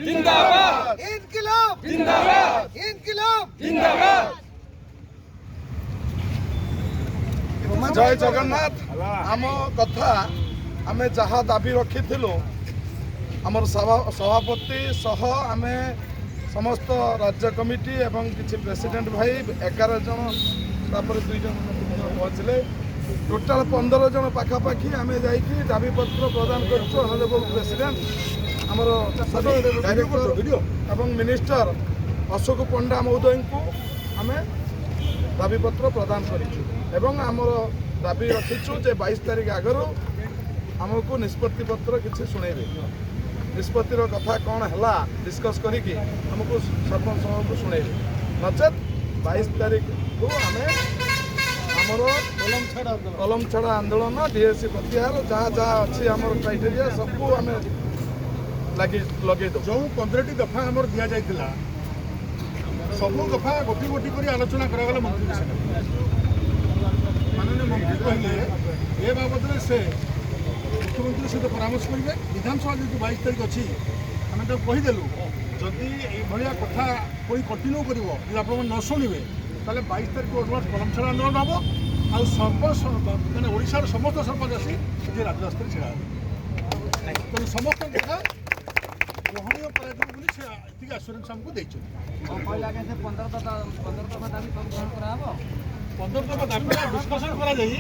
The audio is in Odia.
ଜିନ୍ଦାବାଦ। ଇନକିଲାବ। ଜିନ୍ଦାବାଦ। ଇନକିଲାବ। ଜିନ୍ଦାବାଦ। ଜୟ ଜଗନ୍ନାଥ। ଆମ କଥା, ଆମେ ଯାହା ଦାବି ରଖିଥିଲୁ, ଆମର ସଭାପତି ସହ ଆମେ ସମସ୍ତ ରାଜ୍ୟ କମିଟି ଏବଂ କିଛି ପ୍ରେସିଡେଣ୍ଟ ଭାଇ 11 ଜଣ, ତାପରେ ଦୁଇ ଜଣ ପହଞ୍ଚିଲେ, ଟୋଟାଲ 15 ଜଣ ପାଖାପାଖି ଆମେ ଯାଇକି ଦାବିପତ୍ର ପ୍ରଦାନ କରିଛୁ। ଅନରେବଲ୍ ପ୍ରେସିଡେଣ୍ଟ, ଆମର ଡାଇରେକ୍ଟର ଏବଂ ମିନିଷ୍ଟର ଅଶୋକ ପଣ୍ଡା ମହୋଦୟଙ୍କୁ ଆମେ ଦାବିପତ୍ର ପ୍ରଦାନ କରିଛୁ ଏବଂ ଆମର ଦାବି ରଖିଛୁ ଯେ 22 ତାରିଖ ଆଗରୁ ଆମକୁ ନିଷ୍ପତ୍ତି ପତ୍ର କିଛି ଶୁଣେଇବେ। ନିଷ୍ପତ୍ତିର କଥା କ'ଣ ହେଲା ଡିସ୍କସ୍ କରିକି ଆମକୁ ସରପଞ୍ଚ ସଭାକୁ ଶୁଣେଇବେ। ନଚେତ୍ 22 ତାରିଖକୁ ଆମେ ଆମର କଲମ ଛଡ଼ା ଆନ୍ଦୋଳନ, ଡିଏସି ପ୍ରତ୍ୟାହାର, ଯାହା ଯାହା ଅଛି ଆମର କ୍ରାଇଟେରିଆ ସବୁ ଆମେ ଲାଗି ଲଗେଇ ଦେବୁ। ଯେଉଁ 15ଟି ଦଫା ଆମର ଦିଆଯାଇଥିଲା, ସବୁ ଦଫା ଗୋଟି ଗୋଟି କରି ଆଲୋଚନା କରାଗଲା ମନ୍ତ୍ରୀଙ୍କ ସାଙ୍ଗରେ। ମାନନୀୟ ମନ୍ତ୍ରୀ କହିଲେ, ଏ ବାବଦରେ ସେ ମୁଖ୍ୟମନ୍ତ୍ରୀ ସହିତ ପରାମର୍ଶ କରିବେ। ବିଧାନସଭା ଯେହେତୁ 22 ତାରିଖ ଅଛି, ଆମେ ତାକୁ କହିଦେଲୁ, ଯଦି ଏଇଭଳିଆ କଥା ପୁଣି କଣ୍ଟିନ୍ୟୁ କରିବ, ଯଦି ଆପଣମାନେ ନ ଶୁଣିବେ, ତାହେଲେ 22 ତାରିଖ ଅନୱାର୍ଡ କଲମ ଛଡ଼ା ଆନ୍ଦୋଳନ ହେବ ଆଉ ସରପଞ୍ଚ ମାନେ ଓଡ଼ିଶାର ସମସ୍ତ ସରପଞ୍ଚ ଆସି ସେଠି ରାଜରାସ୍ତାରେ ଛିଡ଼ା ହେବେ। ତେଣୁ ସମସ୍ତଙ୍କ କଥା ଗ୍ରହଣୀୟ କରାଯିବ ବୋଲି ସେ ଏତିକି ଆସୁରାନ୍ସ ଆମକୁ ଦେଇଛନ୍ତି। କହିଲେ ଆଜ୍ଞା, ସେ 15 ଦଫା, 15 ଦଫା ଦାବି ସବୁ ଗ୍ରହଣ କରାହବ। 15 ଦଫା ଦାବି ଡିସ୍କସନ୍ କରାଯାଇ